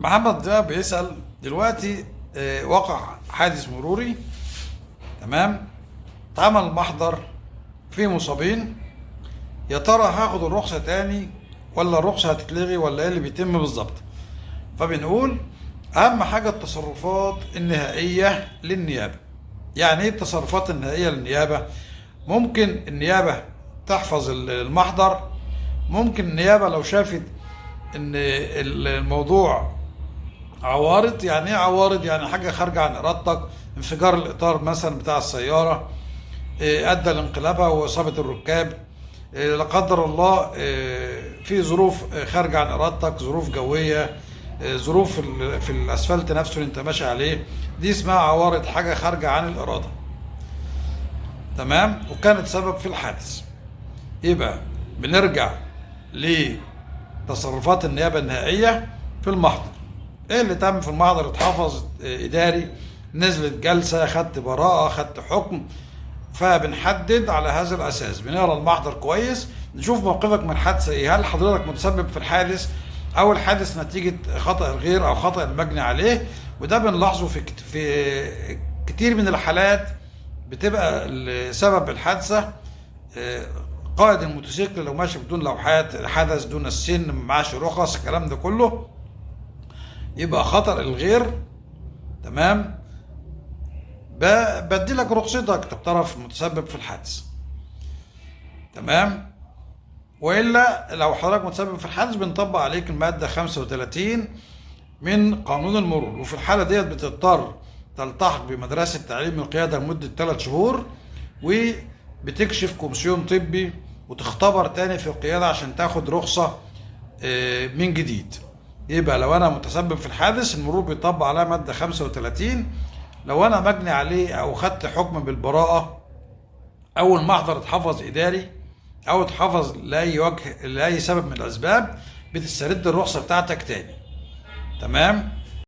محمد ده بيسأل دلوقتي، وقع حادث مروري، تمام، اتعمل محضر في مصابين، يا ترى هاخد الرخصة تاني ولا الرخصة هتتلغي ولا ايه اللي بيتم بالظبط؟ فبنقول اهم حاجة التصرفات النهائية للنيابة. يعني ايه التصرفات النهائية للنيابة؟ ممكن النيابة تحفظ المحضر، ممكن النيابة لو شافت ان الموضوع عوارض. يعني ايه عوارض؟ يعني حاجة خارجة عن ارادتك، انفجار الاطار مثلا بتاع السيارة، ادى لانقلابها واصابة الركاب، لا قدر الله، في ظروف خارجة عن ارادتك، ظروف جوية، ظروف في الاسفلت نفسه اللي انت ماشي عليه، دي اسمها عوارض، حاجة خارجة عن الارادة، تمام، وكانت سبب في الحادث. يبقى بنرجع لتصرفات النيابة النهائية في المحضر. ايه اللي تم في المحضر؟ اتحفظ، اداري، نزلت جلسة، خدت براءة، خدت حكم. فبنحدد على هذا الاساس، بنقرا المحضر كويس، نشوف موقفك من الحادثة ايه، هل حضرتك متسبب في الحادث او الحادث نتيجة خطأ الغير او خطأ المجني عليه. وده بنلاحظه في كتير من الحالات، بتبقى سبب الحادثة، قائد الموتوسيكل لو ماشي بدون لوحات، حدث دون السن، معاش رخص، الكلام ده كله يبقى خطر الغير، تمام. بدي لك رخصتك، طب طرف متسبب في الحادث، تمام. والا لو حضرتك متسبب في الحادث بنطبق عليك المادة 35 من قانون المرور، وفي الحالة ديت بتضطر تلتحق بمدرسة تعليم القيادة لمدة 3 شهور، وبتكشف كومسيون طبي وتختبر تاني في القيادة عشان تاخد رخصة، من جديد. يبقى لو أنا متسبب في الحادث المرور بيطبق عليها مادة 35، لو أنا مجني عليه أو خدت حكم بالبراءة أو المحضر اتحفظ إداري أو اتحفظ لأي وجه لأي سبب من الأسباب، بتسترد الرخصة بتاعتك تاني، تمام.